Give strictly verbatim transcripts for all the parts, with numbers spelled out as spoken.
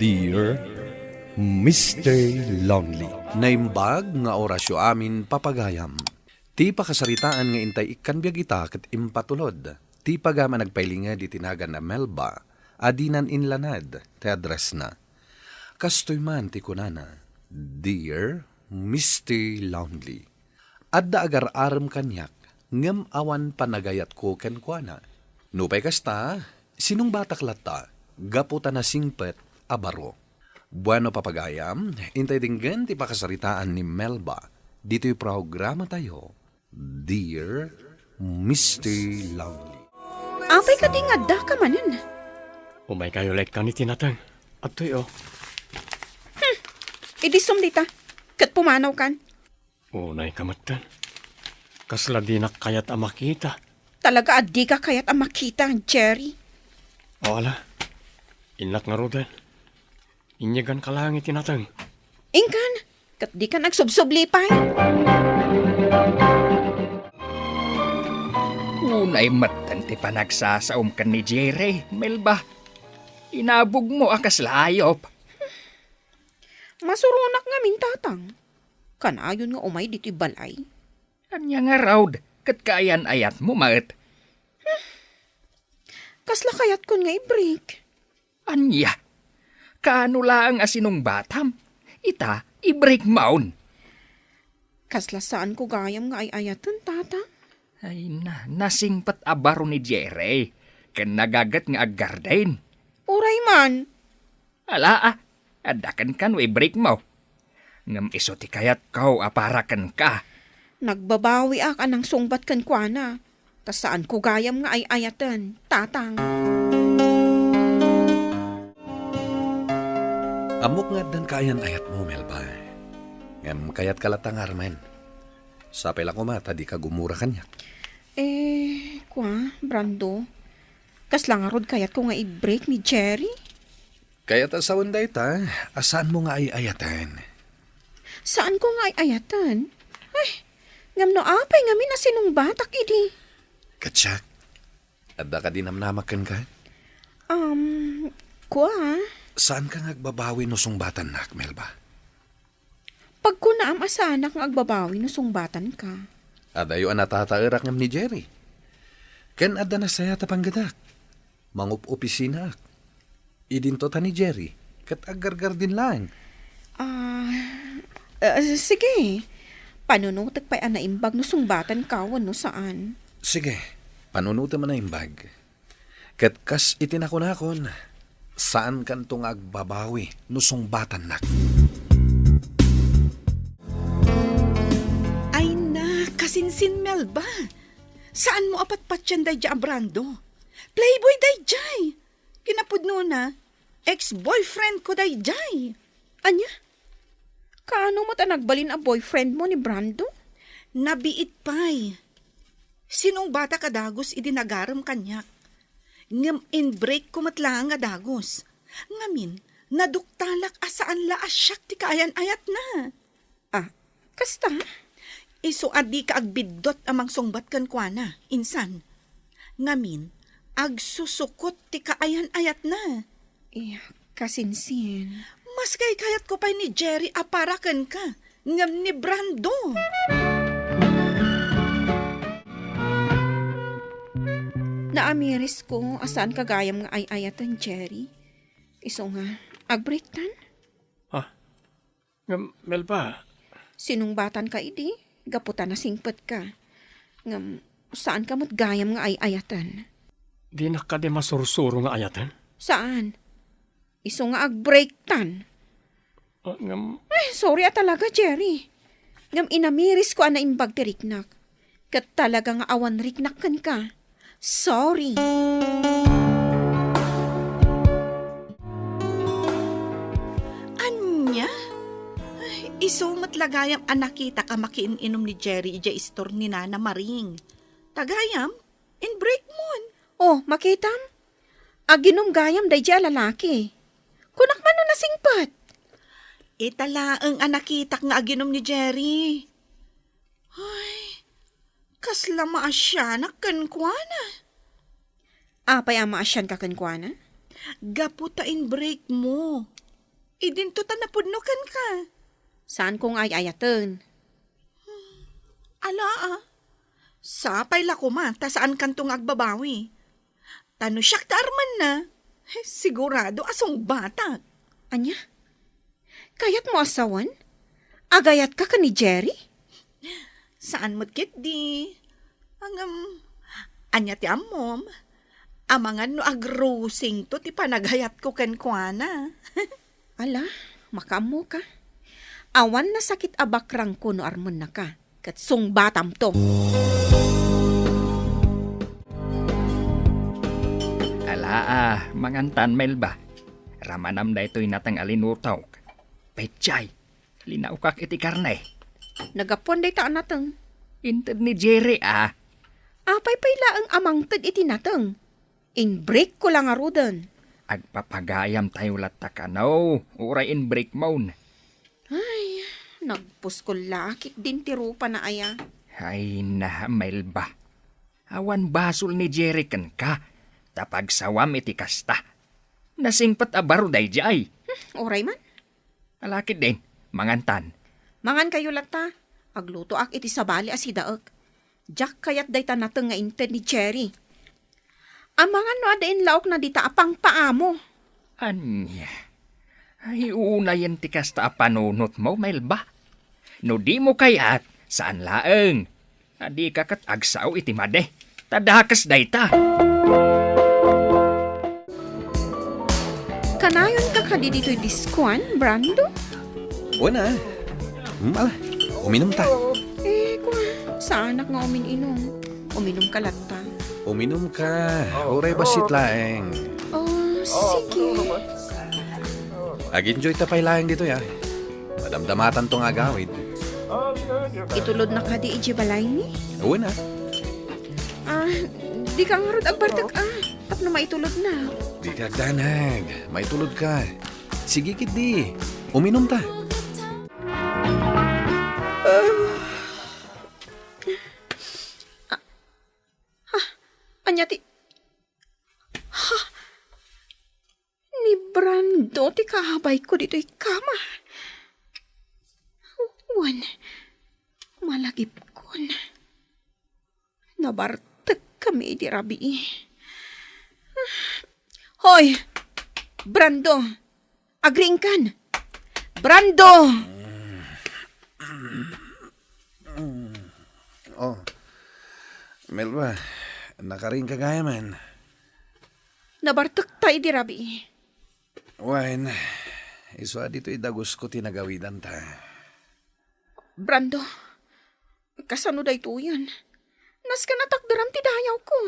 Dear Mister Lonely. Naimbag nga orasyo amin, papagayam. Ti pakasaritaan nga intay ikkan biag ita ket impatulod ti pagayam a nagpailinged iti nagan a Melba a dinan inlanad ti addressna. Kastoy man ti kunana, "Dear Mister Lonely." Adda agar-arem kaniak, ngem awan panagayatko kenkuana. Nupay kasta, sinungbatak latta, gapu ta nasingpet a baro. Bueno, papagayam, intay denggen ti pakasaritaan ni Melba ditoy programatayo, Dear Mister Lonely. Apay kadi nga addaka manen? Umaykayo laeng iti nateng. Adtoy, oh. Hmm. Idi sum dita, ket pumanawkan. Unay ka metten. Kasla dinak kayat a makita. Talaga a dika kayat a makita, Jerry. O ala, innak ngaruden. Inyegan ka laeng iti nateng. Inkan, ket dika agsubsublipay. Unay metten ti panagsasaom ken ni Jerry, Melba. Inabogmo a kasla ayop. Masuronak ngamin, Tatang. Kanayon nga umay ditoy balay. Ania ngarud, ket kaayan-ayatmo met? Kasla kayatkon nga i-break. Ania? Kaano laeng a sinungbatam? Ita, i-breakmon. Kasla saanko gayam nga ay-ayaten, Tata? Ay na, nasingpet a baro ni Jerry, ken nagaget nga aggarden. Uray man. Ala, a, adda kenka no i-breakmo. Ngem isu ti kayatko a para kenka. Nagbabawiak a nangsungbat kenkuana, ta saanko gayam nga ay-ayaten, Tatang. Ammok nga addan kaayan-ayatmo, Melba. Ngem kayatka latta nga armen. Sapay la koma ta dika gumura kaniak. Eh, kua, Brando, kasla ngarud kayatko nga i-break ni Jerry? Kayat a sawen dayta a saanmo nga ay-ayaten. Saanko nga ay-ayaten? Ay, ngem no apay ngamin a sinungbatak idi? Ket siak, adda kadi namnamak kenka? Um, kua? Saanka nga agbabawi no sungbatannak, Melba? Pagkunaam a saanak nga agbabawi no sungbatanka. Adayo a natataerak ngem ni Jerry. Ken adda nasayaat a panggedak. Mangup-opisinaak. Idinto ta ni Jerry, ket aggargarden laeng. Ah, ah, sige. Panunotek pay a naimbag no sungbatanka wenno saan. Sige, panunotem a naimbag. Ket kas iti nakunakon, saankanto nga agbabawi no sungbatannak. Ay na, kasinsin, Melba. Saanmo a patpatien daydiay a Brando? Playboy daydiay. Kinapudnona, ex-boyfriendko daydiay. Ania? Kaano met a nagbalin a boyfriendmo ni Brando? Nabiit pay. Sinungbatak a dagus idi nagarem kaniak. Ngem inbreakko met laeng a dagus. Ngamin, naduktalak a saan la a siak ti kaayan-ayatna. Ah, kasta? Isu a dika agbiddut a mangsungbat kenkuana, insan. Ngamin, agsusukot ti kaayan-ayatna. Iya, kasinsin. Mas kaykayatko pay ni Jerry a para kenka, ngem ni Brando. Naamirisko a saanka gayam nga ay-ayaten, Jerry. Isu nga, agbreaktan? Ah, ngem, Melba. Sinungbatanka idi, gapu ta nasingpetka. Ngem, saanka met gayam nga ay-ayaten. Dinak kadi masursuro nga ayaten? Saan? Isu nga agbreaktan. Ah, ngem. Ay, sorry a talaga, Jerry. Ngem inamirisko a naimbag ti riknak. Ket talaga nga awan riknak kenka. Sorry. Ania? Ay, isu met la gayam a nakitak a makiin-inum ni Jerry idiay istor ni Nana Maring. Ta gayam, inbreakmon. Oh, makitam? Aginum gayam daydiay a lalaki. Kunak man no nasingpet. Ita laeng a nakitak nga aginum ni Jerry. Ay, kasla maasianak kenkuana. Apay a maasianka kenkuana? Gapu ta inbreakmo. Idinto ta napudno kenka. Saanko nga ay-ayaten. Ala, a. Sapay la koma ta saankanto nga agbabawi. Ta no siak ti armenna, sigurado a sungbatak. Ania? Kayatmo a sawen? Agayatka ken ni Jerry? Saan met ketdi. Ngem, ania ti ammom? Amangan no agrusingto ti panagayatko kenkuana. Ala, makaammoka. Awan nasakit a bakrangko no armennaka, ket sungbatamto. Ala a, mangantan, Melba. Ramanam daytoy nateng a linutok. Petsay, linaokak iti karne. Nagapuan dayta a nateng. Inted ni Jerry a. Apay pay laeng a mangted iti nateng? Inbreakko la ngaruden. Agpapagayamtayo latta kano, uray inbreakmon. Ay, nagpuskol la ketdin ti rupana aya. Ay, na, Melba. Awan basol ni Jerry kenka, ta pagsawam iti kasta. Nasingpet a baro daydiay. Hmm, uray man. Ala ketdin, mangantan. Mangankayo latta. Aglutoak iti sabali a sidaek. Diak kayat dayta nateng nga inted ni Jerry. Amangan no adda inlaokna dita a pangpaamo. Ania? Ay, unayen ti kasta a panunotmo, Melba. No dimo kayat, saan laeng. A dika ket agsao iti madi. Ta dakes dayta. Kanayonka kadi ditoy diskoan, Brando? Wen a. Hmm, ala, uminumta. Eh, kua, saanak nga umin-inum. Uminumka latta. Uminumka. Uray bassit laeng. Oh, sige. Ag-enjoyta pay laeng ditoy, a. Madamdamatanto nga agawid. Itulodna kadi idiay balaymi? Wen a. Ah, dika ngarud agbartek, a. Tapno maitulodna. Dika agdanag. Maitulodka. Sige ketdi. Uminumta. Ah, ania ti, ha? Ni Brando ti kaabayko ditoy kama. Wen, malagipkon. Nabartekkami idi rabii. Hoy! Brando! Agriingkan! Brando! Oh, Melba, nakariingka gayamen. Nabartekta idi rabii. Wen, isu a ditoy dagusko ti nagawidanta. Brando, kasano daytoyen? Nasken a takderam ti dayawko.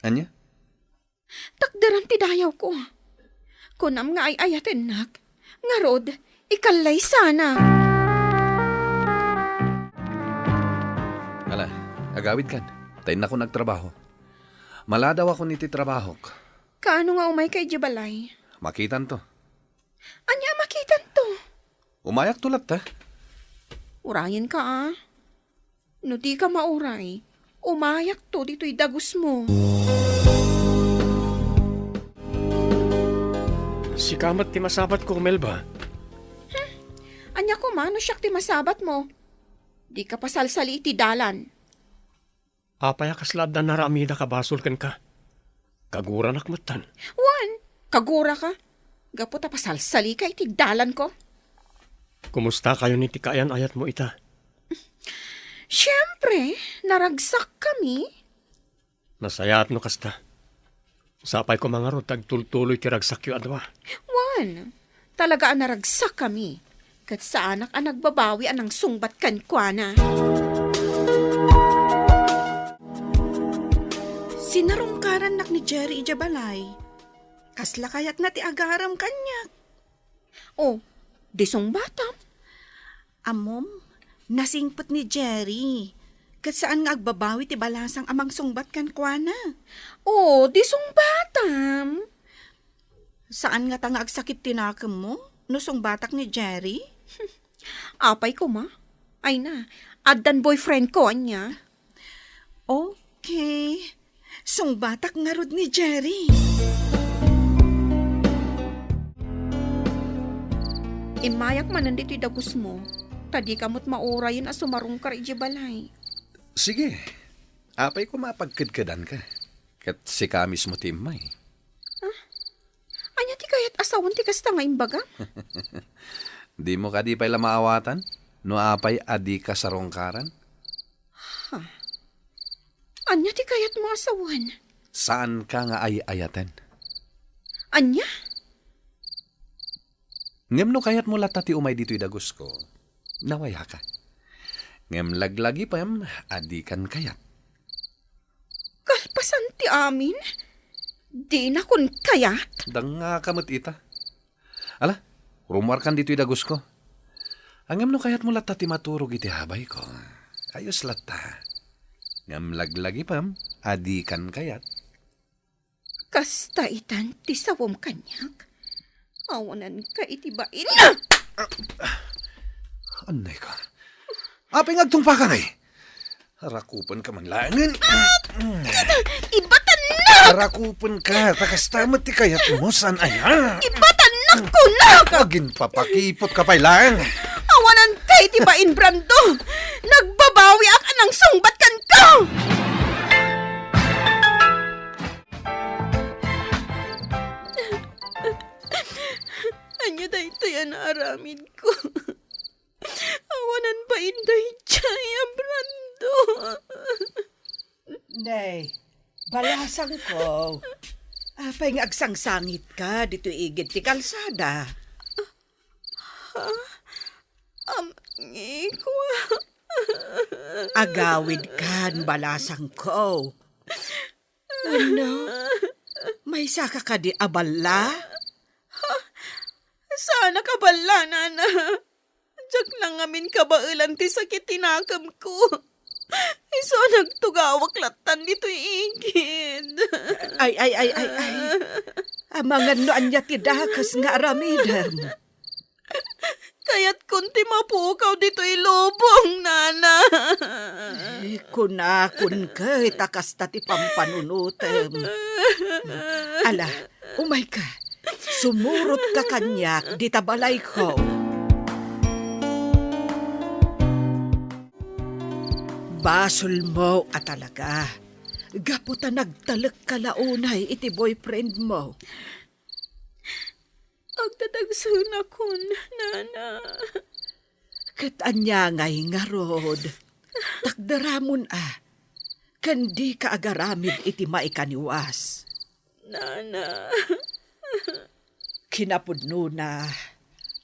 Ania? Takderam ti dayawko. Kunam nga ay-ayatennak. Ngarud, ikallaysanak. Ala, agawidkan. Ta innakon agtrabaho. Maladawakon iti trabahok. Kaano nga umayka idiay balay? Makitanto. Ania a makitanto? Umayakto latta. Urayenka, a. No dika mauray, umayakto ditoy dagusmo. Sika met ti masabatko, Melba. Hmm. Ania koma no siak ti masabatmo? Dika pasalsali iti dalan. Apay a kasla adda naramida a basol kenka? Kaguranak metten. Wen, kaguraka. Gapu ta pasalsalika iti dalanko. Kumustakayon iti kaayan-ayatmo ita? Siempre, naragsakkami. Nasayaat no kasta. Sapay koma ngarud ta agtultuloy ti ragsakyo a dua. Wen, talaga a naragsakkami, ket saanak a nagbabawi a nangsungbat kenkuana. Sinarungkarannak ni Jerry idiay balay. Kasla kayatna ti agarem kaniak? Oh, di sungbatam. Ammom, nasingpet ni Jerry. Ket saan nga agbabawi ti balasang a mangsungbat kenkuana. Oh, di sungbatam. Saan ngata nga agsakit ti nakemmo no sungbatak ni Jerry? Apay koma? Ay na, addan boyfriendko, ania? Okay. Sungbatak ngarud ni Jerry. Immayak manen ditoy dagusmo, ta dika met maurayen a sumarungkar idiay balay. Sige, apay koma a pagkedkedanka, ket sika mismo ti immay. Ah? Ania ti kayat a sawen ti kasta nga imbagam? Dimo kadi pay la maawatan no apay a dika sarungkaran? Ha? Ania ti kayatmo a sawen? Saanka nga ay-ayaten. Ania? Ngem no kayatmo latta ti umay ditoy dagusko, nawayaka. Ngem laglagipem a dikan kayat. Kalpasan ti amin, dinakon kayat. Dangngaka met ita. Ala, rummuarkan ditoy dagusko. Ngem no kayatmo latta ti maturog iti abayko, ayos latta. Ngem laglagipem a dikan kayat. Kasta itan ti sawem kaniak. Awananka iti bain. Annay ka. Apay nga agtungpaka ngay? Rakupenka man laengen. Ibatan na! Rakupenka, ta kasta met ti kayatmo, saan aya? Ibatan na, kunak! Aginpapakipotka pay laeng. Awananka iti bain, Brando. Nagbabawiak a nangsungbat kenka! Ania daytoy a naaramidko? Awanan bain daydiay a Brando. Nay, balasangko. Apay nga agsangsangitka ditoy igid ti kalsada? Ha? Amngikwa. Agawidkan, balasangko. Wenno, maysaka kadi a balla? Saanak a balla, nana. Diak la ngamin kabaelan ti sakit ti nakemko. Isu a nagtugawak lattan ditoy igid. Ay, ay, ay, ay, ay. Amangan no ania ti dakes nga aramidem. Kayatkon ti mapukaw ditoy lubong, nana. Ay, kunakon ket a kasta ti pampanunotem. Ala, umayka. Sumurotka kaniak dita balayko. Basolmo a talaga. Gapu ta nagtalekka la unay iti boyfriendmo. Agtatagsenakon, nana. Ket ania ngay ngarud? Takderamon a, ken dika agaramid iti maikaniwas. Nana. Kinapudnona,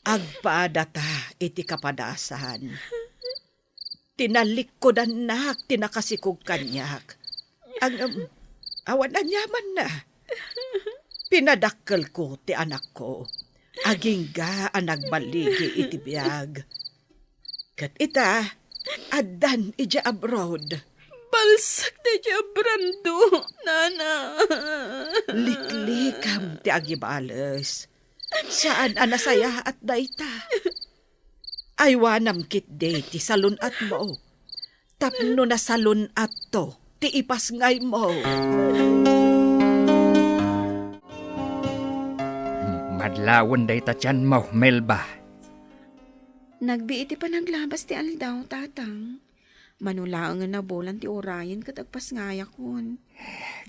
agpadata iti kapadasan. Tinalikkudannak ti nakasikog kaniak. Ngem, awan aniamanna. Pinadakkelko ti anakko. Agingga a nagballigi iti biag. Ket ita, addan idiay abroad. Balsak daydiay a Brando, nana. Liklikam ti agibales. Saan a nasayaat dayta. Aywanam ketdi ti salun-atmo. Tapno nasalun-atto ti ipasngaymo. Madlawen dayta tianmo, Melba. Nagbii ti panaglabas ti aldaw, Tatang. Mano laengen a bulan ti urayen ket agpasngayakon.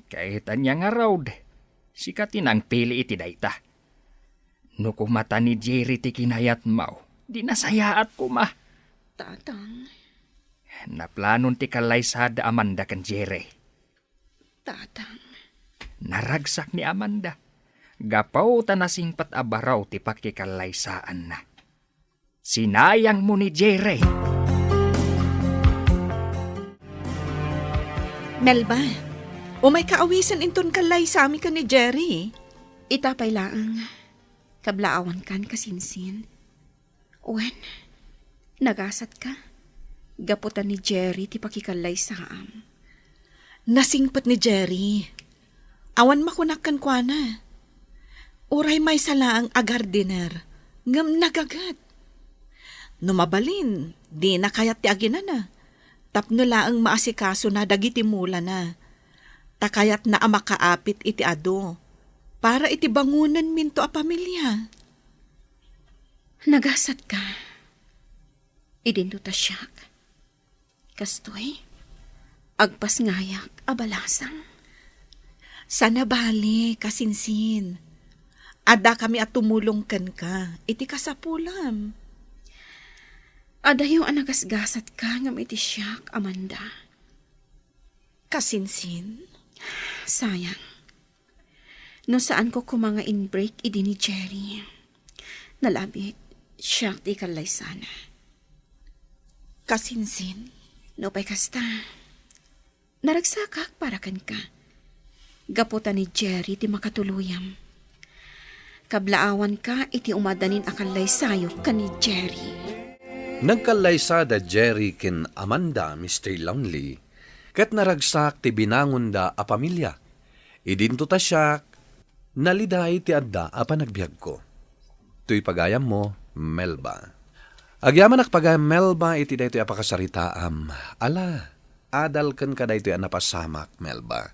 Ket ania ngarud? Sika ti nangpili iti dayta. No koma ta ni Jerry ti kinayatmo, di nasayaat koma. Tatang. Naplanon ti kallaysada Amanda ken Jerry. Tatang. Naragsak ni Amanda. Gapu ta nasingpet a baro ti pakikallaysaanna. Sinayangmo ni Jerry. Melba, umayka awisen inton kallaysami ken ni Jerry. Ita pay laeng, kablaawankan kasinsin. Wen, nagasatka, gapu ta ni Jerry ti pakikallaysaam. Nasingpet ni Jerry. Awan makunak kenkuana. Uray maysa laeng a gardener, ngem nagaget. No mabalin, dina kayat ti aginana, tapno laeng maasikasona dagiti mulana, ta kayatna a makaapit iti adu para iti bangonenminto a pamilia. Nagasatka. Idinto ta siak. Kastoy, agpasngayak a balasang. Saan a bale, kasinsin. Addakami a tumulong kenka iti kasapulam. Adayo a nagasgasatka ngem iti siak, Amanda. Kasinsin? Sayang. No saanko koma nga in-break idi ni Jerry, nalabit, siak ti ikallaysana. Kasinsin? Nupay kasta, naragsakak para kenka. Gapu ta ni Jerry ti makatuluyam. Kablaawanka iti umadanin a kallaysayok ken ni Jerry. Nagkallaysa da Jerry ken Amanda, Mister Lonely, ket naragsak ti binangonda a pamilya. Idinto ta siak, naliday ti adda a panagbiagko. Toy pagayammo, Melba. Agyamanak pagayam, Melba, iti daytoy a pakasaritaam. Ala, adal kenka daytoy a napasamak, Melba.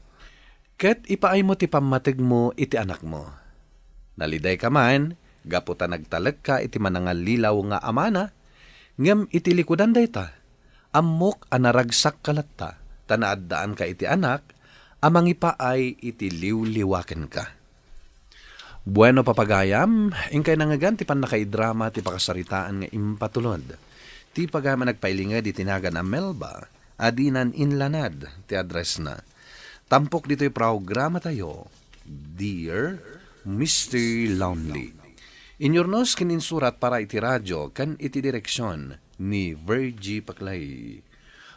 Ket ipaaymo ti pammategmo iti anakmo. Nalidayka man gapu ta nagtalekka iti manangallilaw nga amana, ngem iti likudan dayta, ammok a naragsakka latta, ta naaddaanka iti anak a mangipaay iti liwliwa kenka. Bueno, papagayam, inkay nangngegan ti pannakaidrama ti pakasaritaan nga impatulod. Ti pagayam a nagpailinged iti nagan a Melba, a dinan inlanad ti addressna. Tampok ditoy programatayo, Dear Mister Lonely. Inyurnos ken insurat para iti radio ken iti direksion ni Virgie Paclay.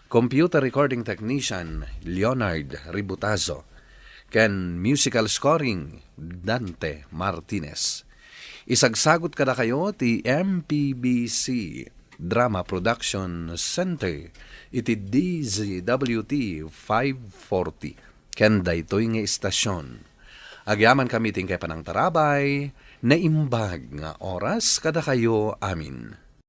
Computer recording technician, Leonard Ributazo. Ken musical scoring, Dante Martinez. Isagsagut kadakayo ti M P B C Drama Production Center iti D Z W T five forty. Ken daytoy nga istasyon. Agyamankami ti inkay panangtarabay, naimbag nga oras kadakayo amin.